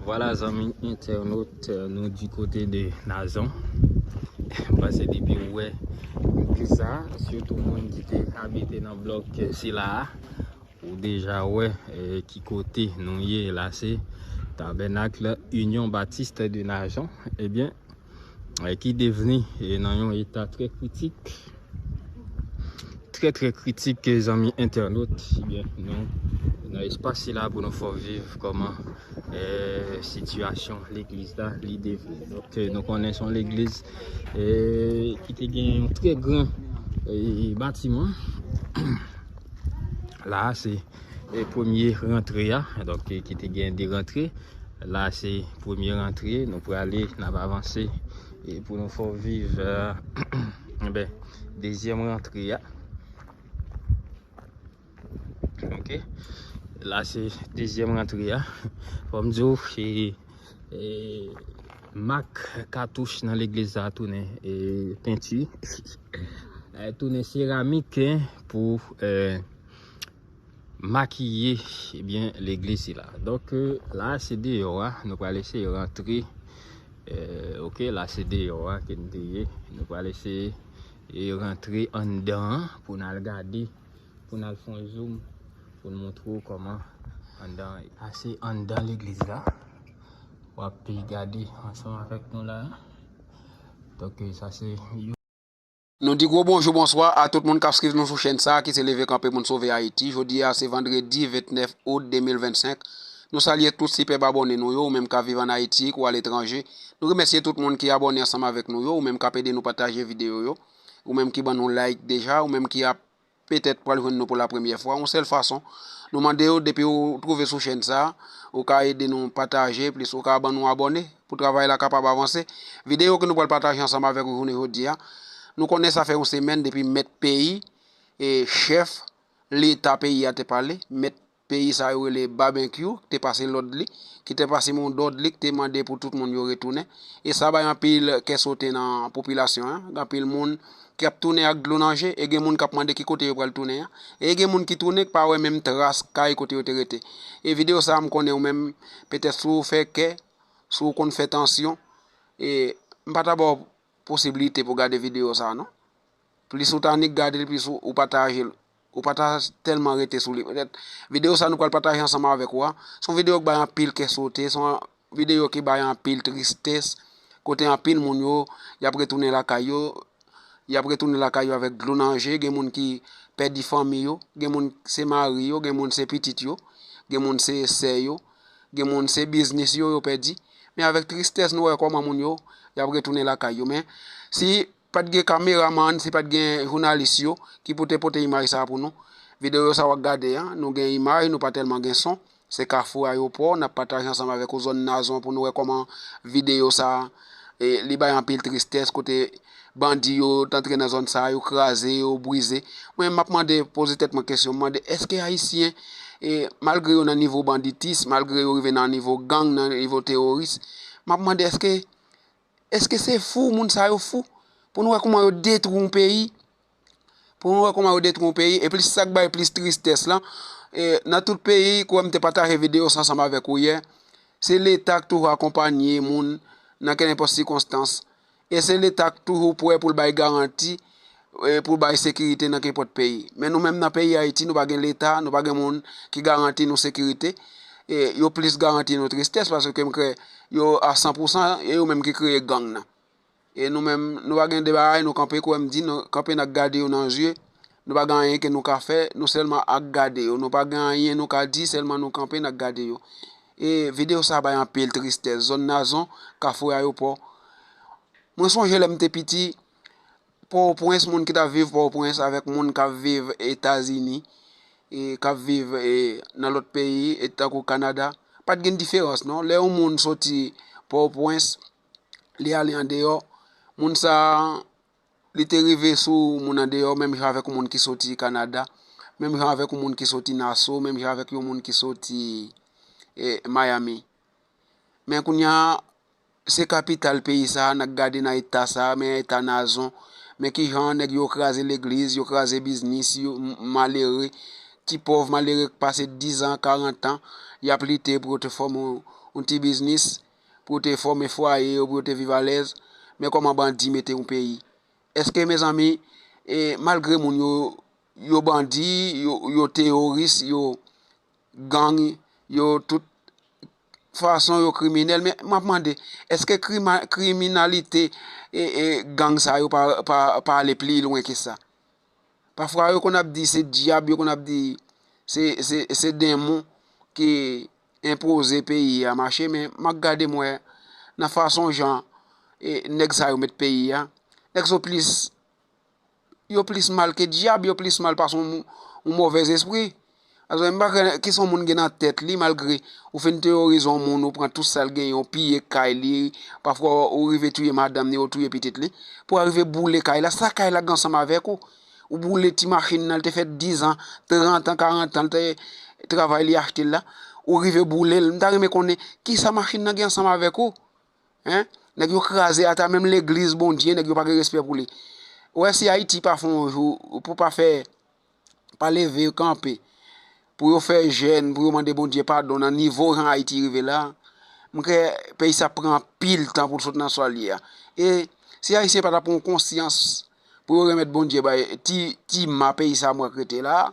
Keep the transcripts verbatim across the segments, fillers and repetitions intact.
Vwala, zanmi entènot, nou di kote de Nazon. Paske depi ou wè legliz sa, sitou moun ki te abite nan blòk sila a, ou deja wè, eh, ki kote nou ye. La se Tabernacle Union Baptiste de Najon. Ebyen, eh, ki devni, eh, nan yon eta trè kritik, trè, trè kritik, zanmi entènot. Ebyen, nou nan espas sila pou nou fè w viv kòman, eh, sitiyasyon legliz la li devni. Donk, eh, nou konnen se yon legliz, eh, ki te gen yon trè gran, eh, batiman. La a se, eh, premye rantre a, donk, eh, ki te gen de rantre. La se premye rantre, nou prale, n ap avanse, eh, pou nou fè w viv, eh, enben, dezyèm rantre a. Ok. La se dezyèm rantre a. Fò m di w, se, eh, mak katouch nan legliz sa a tounen, eh, penti. Eh, tounen seramik, eh, pou, eh, makiye, ebyen, legliz sila. Donk, eh, la se deyò a, nou pral eseye rantre. Eh, ok, la se deyò a ke n te ye. Nou pral eseye, eh, rantre anndan an pou n al gade, pou n al fè yon zoom, pou n montre w kòman anndan an ye. Sa se anndan legliz la. W ap gade ansanm avèk nou la. Donk, eh, sa se yon Nou di gwo bonjou, bonswa a tout moun k ap swiv nou sou chèn sa a ki se Leve Kanpe Pou N Sove Ayiti. Jodi a se vandredi vennèf out de mil vennsenk. Nou salye tout sipèb abòne nou yo, ou menm k ap viv ann Ayiti, ou aletranje. Nou remèsye tout moun ki abòne ansanm avèk nou yo, ou menm k ap ede nou pataje videyo yo, ou menm ki ban nou like deja, ou menm ki ap petèt pral jwenn nou pou la premyè fwa, yon sèl fason, nou mande w, depi w twouve sou chèn sa a, ou ka ede nou pataje, plis ou ka ban nou abòne, pou travay la kapab avanse. Videyo ke nou pral pataje ansanm avèk ou jounen jodi a, nou konnen sa fè yon semèn depi mèt peyi, e chèf Leta peyi a te pale, mèt peyi sa yo rele Babenkyou, ki te pase lòd li, ki te pase modòd li, ki te mande pou tout moun yo retounen. E sa bay anpil kè sote nan popilasyon an. Gen anpil moun ki ap tounen ak dlo nan je, e gen moun k ap mande ki kote yo pral tounen an. E gen moun ki tounen k pa wè menm tras kay kote yo te rete. E videyo sa a, m konnen ou menm, petèt si w fè kè, si w konn fè tansyon, e m pa ta ba w posiblite pou gade videyo sa a, non. Plis ou ta annik gade l, plis ou, ou pataje l. Ou pa ta tèlman rete sou li. Petèt, videyo sa nou pral pataje ansanm avèk ou a, se yon videyo ki bay anpil kè sote, se yon videyo ki bay anpil tristès, kote anpil moun yo, y ap retounen lakay yo, y ap retounen lakay yo avèk dlo nan je, gen moun ki pèdi fanmi yo, gen moun se mari yo, gen moun se pitit yo, gen moun se sè yo, gen moun se biznis yo, yo pèdi. Men avèk tristès, nou wè kòman moun yo, y ap retounen lakay yo. Men, si pa t gen kameramann, si pa t gen jounalis yo ki pou te pote imaj sa a pou nou, videyo sa w ap gade an, nou gen imaj, nou pa tèlman gen son. Se Kafou Ayewopò, n ap pataje ansanm avèk ou zòn Nazon pou nou wè kòman videyo sa a, e, li bay anpil tristès, kote bandi yo t antre nan zòn sa a, yo kraze, yo brize. Mwen, m ap mande, poze tèt mwen kesyon, m mande, èske Ayisyen, e, malgre yo nan nivo banditis, malgre yo rive nan nivo gang, nan nivo teworis, m ap mande, èske Èske se fou, moun sa yo fou? Pou nou wè kòman yo detwi yon peyi. Pou nou wè kòman yo detwi yon peyi. E plis sa k bay plis tristès lan, e, nan tout peyi, kwè m te pataje videyo sa ansanm avèk ou yè, se Leta k toujou akonpanye moun nan kenenpòt sikonstans. E se Leta k toujou prè pou l bay garanti, e, pou bay sekirite nan kenpòt peyi. Men nou menm nan peyi Ayiti, nou pa gen Leta, nou pa gen moun ki garanti nou sekirite. E yo plis garanti nou tristès, paske m kwè yo a san pou san, e yo menm ki kreye gang nan. E nou menm, nou pa gen de bagay, nou kanpe, kwè m di, nou kanpe, n ap gade yo nan zye. Nou pa gen anyen ke nou ka fè, nou sèlman ap gade yo. Nou pa gen anyen nou ka di, sèlman nou kanpe, n ap gade yo. E videyo sa bay anpil tristès. Zòn Nazon, Kafou Ayewopò. Mwen sonje lè m te piti, Pòtoprens, moun ki t ap viv Pòtoprens avèk moun k ap viv Etazini, e k ap viv, e, nan lòt peyi, e tankou Kanada, pa t gen diferans, non. Lè yon moun soti Pòtoprens, li ale andeyò, moun sa a, li te rive sou moun andeyò, menm jan avèk yon moun ki soti Kanada, menm jan avèk yon moun ki soti Naso, menm jan avèk yon moun ki soti, e, Miami. Men kounye a, se kapital peyi sa a, n ap gade nan eta sa a, men eta Nazon, Men kijan nèg yo kraze legliz, yo kraze biznis, yo m- malere, ti pòv malere k pase diz an, karant an, y ap lite pou yo te fòme yon, yon ti biznis, pou yo te fòme fwaye yo, pou yo te viv alèz. Men kòman bandi mete yon peyi. Èske, mezanmi, e, malgre moun yo, yo bandi, yo, yo teworis, yo gang, yo tout fason yo kriminèl, men m ap mande, èske krima- kriminalite e, e gang sa yo pa, pa, pa ale pli lwen ke sa? Pafwa yo konn ap di se dyab, yo konn ap di se, se, se denmon ki enpoze peyi a mache, men m ap gade m wè nan fason jan e, nèg sa yo met peyi a, nèg sa yo plis yo plis mal ke dyab, yo plis mal pase yon, yon move espri. Paske m pa kwè ki sa yon moun gen nan tèt li, malgre ou fin teyorize yon moun, ou pran tout sa l genyen, ou piye kay li, pafwa ou rive touye madanm li, ou touye pitit li, pou w rive boule kay la, sa kay la gen ansanm avèk ou? Ou boule ti machin nan, l te fè diz an, trant an, karant an, l te travay li achte l la, ou rive boule l. M ta renmen konnen kisa machin nan gen ansanm avèk ou. Hein? Nèg yo kraze ata menm legliz Bondye, nèg yo pa gen respè pou li. Ou wè si Ayiti pa fè yon jou, pou pa fè, pa leve kanpe, pou yo fè jèn, pou yo mande Bondye padon nan nivo jan Ayiti rive la, m kwè peyi sa pran anpil tan pou l sot nan sa l ye a. E si Ayisyen pa ta pran konsyans pou yo remèt Bondye bay ti, ti ma peyi sa mwen k rete la,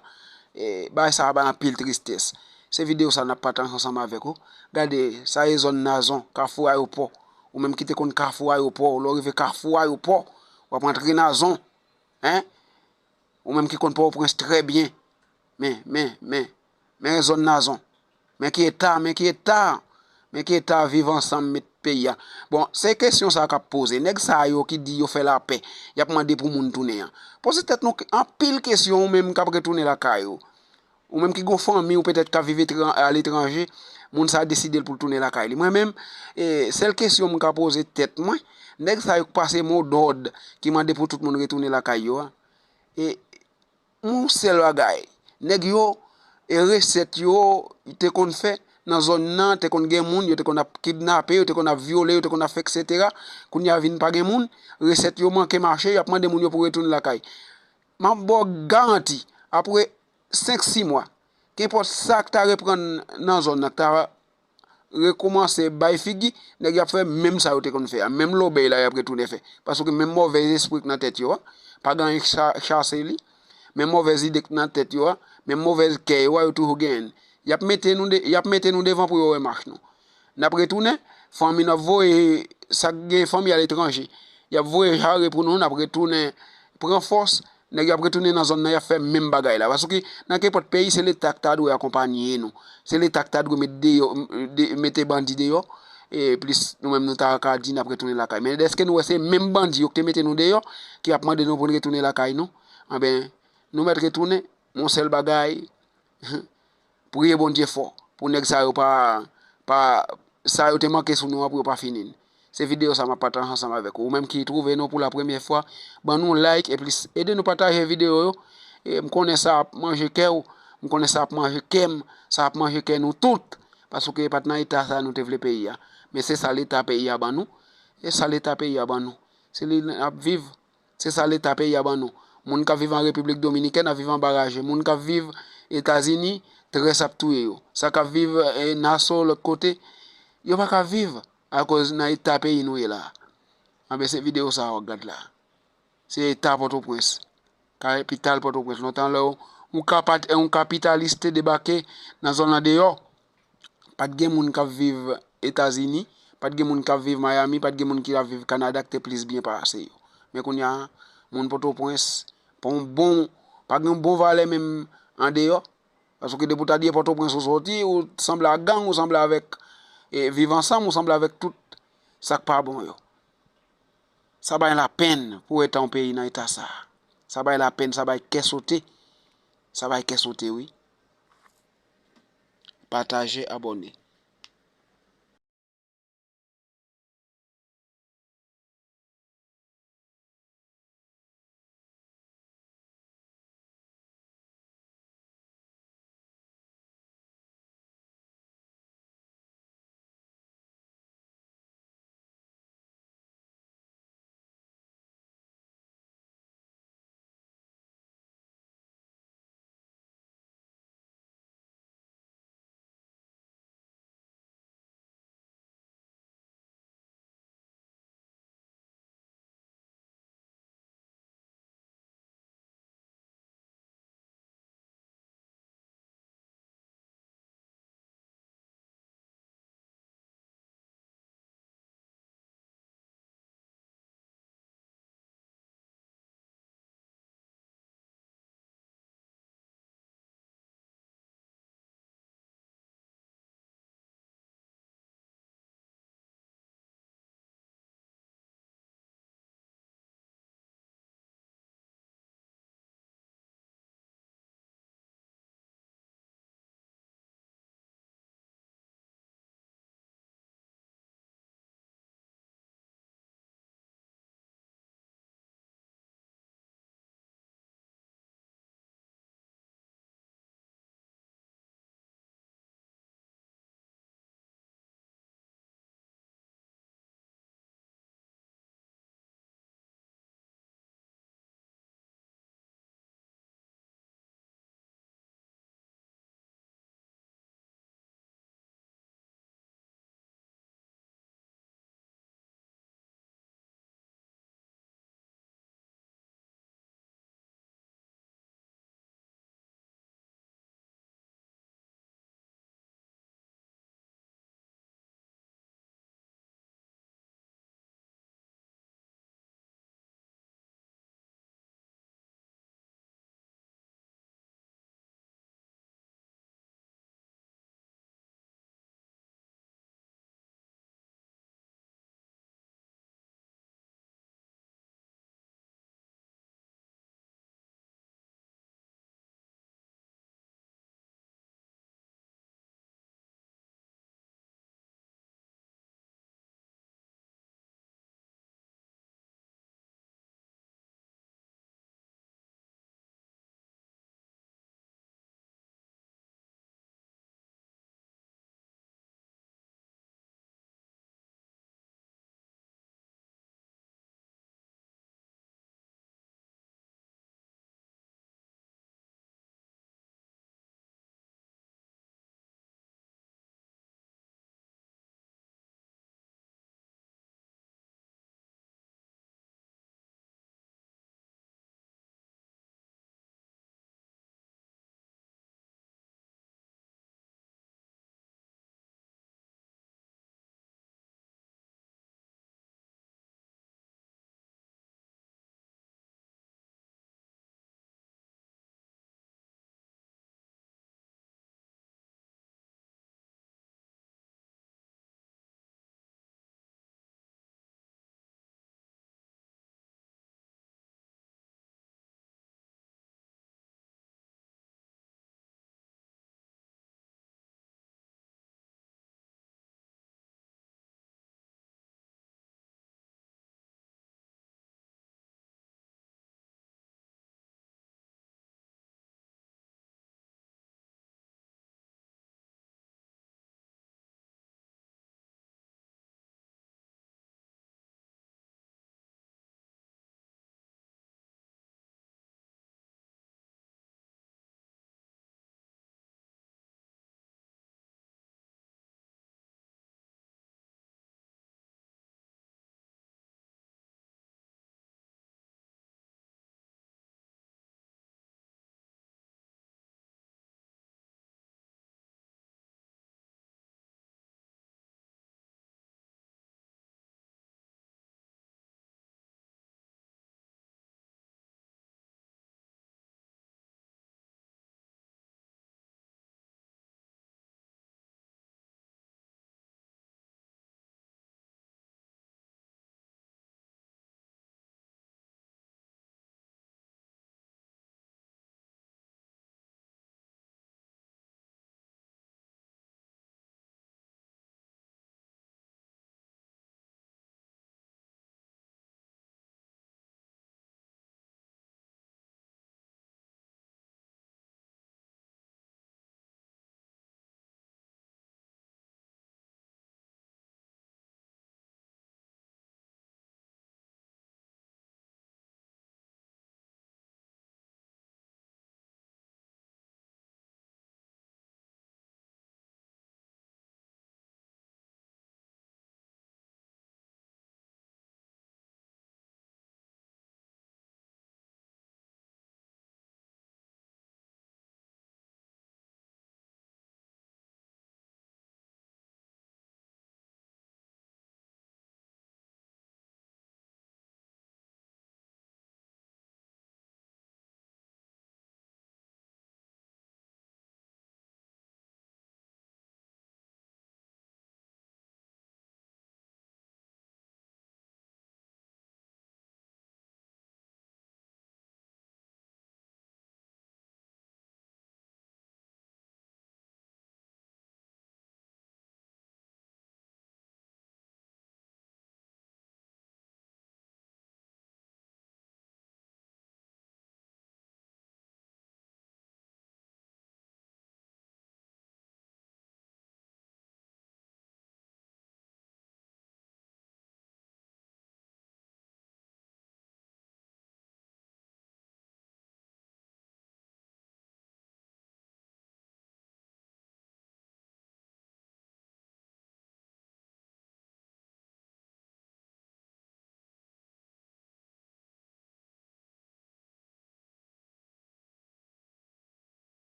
e bagay sa bay anpil tristès. Se videyo sa n ap pataje ansanm avèk ou. Gade, sa e zòn Nazon, Kafou Ayewopò. Ou menm ki te konn Kafou Ayewopò, lè w rive Kafou Ayewopò, w ap rantre Nazon. Hein? Ou menm ki konn Pòtoprens trè byen. Men, men, men, men zòn Nazon. Men ki eta, men ki eta, men ki eta viv ansanm met peyi a. Bon, se kesyon sa k ap poze. Nèg sa yo ki di yo fè lapè, y ap mande pou moun tounen an. Poze tèt nou anpil kesyon, ou menm k ap retounen lakay ou. Ou menm ki gon fanmi ou petèt k ap viv etran- aletranje, moun sa deside l pou l tounen lakay li. Mwen menm, e, sèl kesyon m ka poze tèt mwen, nèg sa yo k pase modòd ki mande pou tout moun retounen lakay yo a, e, yon sèl bagay, nèg yo, e, resèt yo te konn fè nan zòn nan, te konn gen moun, yo te konn ap kidnape, yo te konn ap vyole, yo te konn ap fè etsetera. Kounye a vin pa gen moun, resèt yo manke mache, y ap mande moun yo pou retounen lakay. M ap ba w garanti, apre senk, sis mwa, kenpòt sa k ta reprann nan zòn nan, k ta rekòmanse bay figi, nèg y ap fè menm sa yo te konn fè a. Menm lobèy la y ap retounen fè. Paske menm move espri k nan tèt yo a, pa gen anyen k cha- chase li. Menm move ide k nan tèt yo a, menm move kè yo a, yo toujou genyen l. Y ap mete nou de- y ap mete nou devan pou yo wè mach nou. N ap retounen, fanmi n ap voye, sa k gen fanmi aletranje. Y ap voye jare pou nou, n ap retounen pran fòs, nèg yo ap retounen nan zòn nan, y ap fè menm bagay la. Paske nan kenpòt peyi, se Leta k ta dwe akonpanye nou. Se Leta k ta dwe met deyò, de- mete bandi deyò, e plis nou menm nou ta ka di n ap retounen lakay. Men dèske nou wè se menm bandi yo k te mete nou deyò, ki ap mande nou pou n retounen lakay nou, anben, nou mèt retounen, men yon sèl bagay, priye Bondye fò pou nèg sa yo pa, pa, sa yo te manke sou nou an pou yo pa fini n. Se videyo sa m ap pataje ansanm avèk ou. Ou menm ki twouve nou pou la premyè fwa, ban nou like epi ede nou pataje videyo yo. E m konnen sa ap manje kè w, m konnen sa ap manje kè m, sa ap manje kè nou tout. Paske pa t nan eta sa nou te vle peyi a. Men se sa Leta peyi a ban nou. E sa Leta peyi a ban nou. Se li n ap viv. Se sa Leta peyi a ban nou. Moun k ap viv an Repiblik Dominikèn ap viv anba raje. Moun k ap viv Etazini, très ap touye yo. Sa k ap viv, e, Naso, lòt kote, yo pa ka viv akoz nan eta peyi nou ye la a. Anben, se videyo sa a w ap gad la. Se eta Pòtoprens, kapital Pòtoprens. Lontan lè yon, yon kapitalis te debake nan zòn nan deyò, pa t gen moun k ap viv Etazini, pa t gen moun k ap viv Miami, pa t gen moun ki ap viv Kanada k te plis byen pase yo. Men kounye a, moun Pòtoprens, pa yon bon, pa gen yon bon valè menm andeyò. Paske depi w ta di e Pòtoprens ou soti, ou sanble ak gang, ou sanble avèk, e, Viv Ansanm, ou sanble avèk tout sa k pa bon yo. Sa bay lapenn pou wè tan yon peyi nan eta sa a. Sa bay lapenn, sa bay kè sote. Sa bay kè sote, wi. Pataje, abòne.